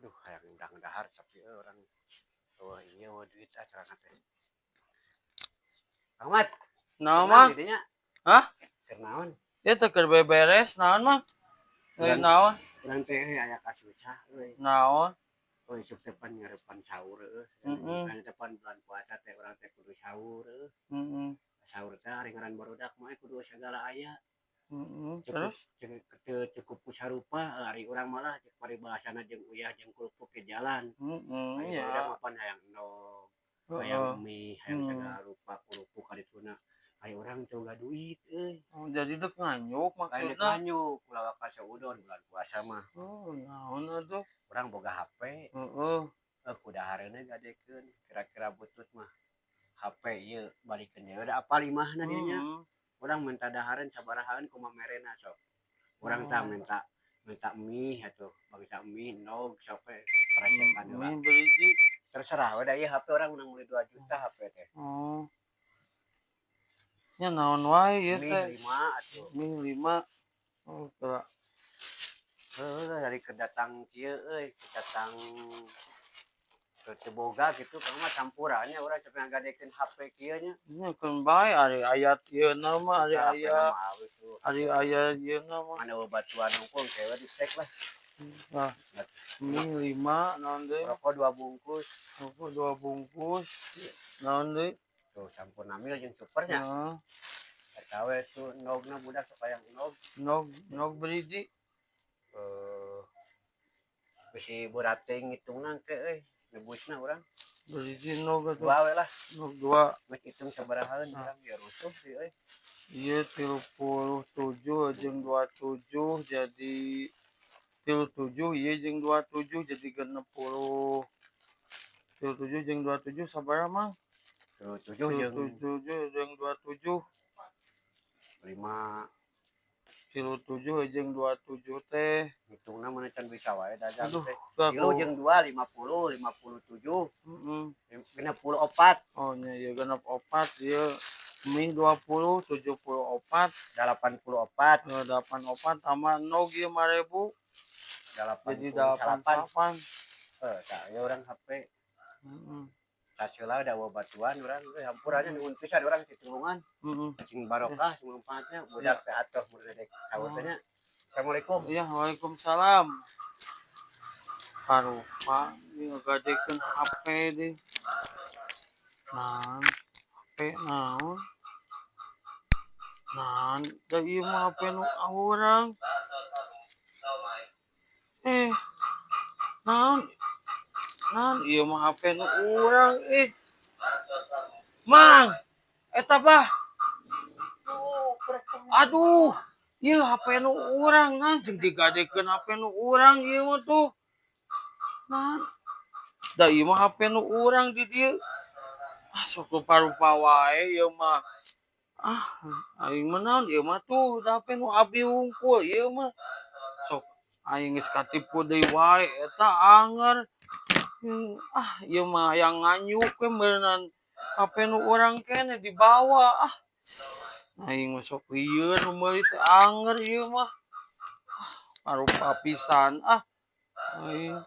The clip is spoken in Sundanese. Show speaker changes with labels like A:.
A: Duh, hayang undang dahar, tapi urang oh iya, oh, duit acara teh. Kang Mat,
B: Naon
A: naon
B: mah?
A: didinya?
B: Hah?
A: Keur naon?
B: Ya teh keur beberes, naon mah? Euy,
A: Urang
B: naon?
A: Urang teh euy aya kasusah euy.
B: Naon?
A: Oh, isuk teh pan ngarepan sahur euy. Kan depan bulan puasa teh urang teh kudu sahur euy. Sahur teh ari ngaran barudak mah kudu sagala aya. Cukup.
B: Terus?
A: Teu cukup ku sarupa, ari urang malah cek paribasana jeung uyah jeung kerupuk ke jalan. Ari barudak mah pan hayang endog, hayang mie, hayang sagala rupa kerupuk kadituna. Ari urang teu boga duit euy.
B: Oh, jadi dek nganyuk
A: Lain dek
B: maksudna?
A: Nganyuk, ulah waka suudzon bulan puasa mah.
B: Oh, naon atuh?
A: Urang boga HP. Eh, ku dahareunna gadekeun, kira-kira butut mah. HP ieu balikeun deui da apal imahna dieu nya. Urang minta dahareun sabarahaan, kumaha merena sok? Urang tah minta minta mie atuh, bangsa mie, endog, sok we paresepan heula.
B: Mie beriji?
A: Terserah we, da ieu HP urang menang meuli 2 juta HP teh.
B: Oh. Nya naon wae ieu
A: Mie
B: teh?
A: 5 atuh.
B: Mie 5. Oh, geura.
A: Heuh, dari kedatang kieu euy, kedatang ke teu boga gitu, kamu mah campurannya urang sampe ngagadekeun HP kieu nya.
B: Nya keun bae, ari aya ieu na mah, ari
A: Eta HP
B: aya
A: na mah alus tuh.
B: Ari aya ieu na mah.
A: Mana batuan hungkul kewe dicek lah.
B: Nah, mie 5, naon deui?
A: Rokok 2 bungkus.
B: Rokok 2 bungkus. Naon deui?
A: Tuh, campur namil jeung supernya.
B: Heeh.
A: Eta we tuh endogna, budak sok hayang endog.
B: Endog, endog beriji?
A: Eh, bisi berat teh ngitungna ke euy, nebusna urang.
B: Beriji endog atuh?
A: Dua we lah.
B: Endog 2.
A: Geus hitung sabarahaeun
B: Nah.
A: urang ya rusuh sih euy.
B: Ieu 37 jeung 27 jadi 37, ieu jeung 27 jadi 60. 37 jeung 27 sabaraha, Mang?
A: 37 jeung
B: 37 jeung 27.
A: 5.
B: 37 jeung 27 teh.
A: Hitungna mana can bisa wae dagang
B: Aduh,
A: teh.
B: aku.
A: 3 jeung 2 50, 57, 64.
B: Oh nya, ieu 64, ieu mie 20, 74.
A: 84.
B: Eh, 84 tambah endog ieu 5.000 jadi
A: 88.
B: 88.
A: Eh, tah ieu urang HP. Tas heula da batuan urang euy, hampura nya, nuhun pisan urang ditulungan. Sing barokah, sing manfaatnya budak teh atuh mun rek sahur teh nya. Assalamualaikum.
B: Iya, waalaikumsalam. Karupa ieu ngagadekeun HP deui. Naon? HP naon? Naon da ieu mah HP nu urang. Eh, naon? Naon ieu mah HP nu urang ih. Mang, eta bah. Aduh, ieu HP nu urang, naon jeung digadekeun HP nu urang ieu mah tuh. Naon? Da ieu mah HP nu urang di dieu. Ah, sok rupa-rupa wae ieu mah. Ah, aing mah naon ieu mah tuh, da HP nu abi hungkul ieu mah. Sok aing geus katipu deui wae eta anger. Ah, ieu mah hayang nganyuk we meureunan HP nu urang keneh dibawa ah. Aing mah sok lieur nu meuli teh, anger ieu mah. Ah, parupa pisan ah aing.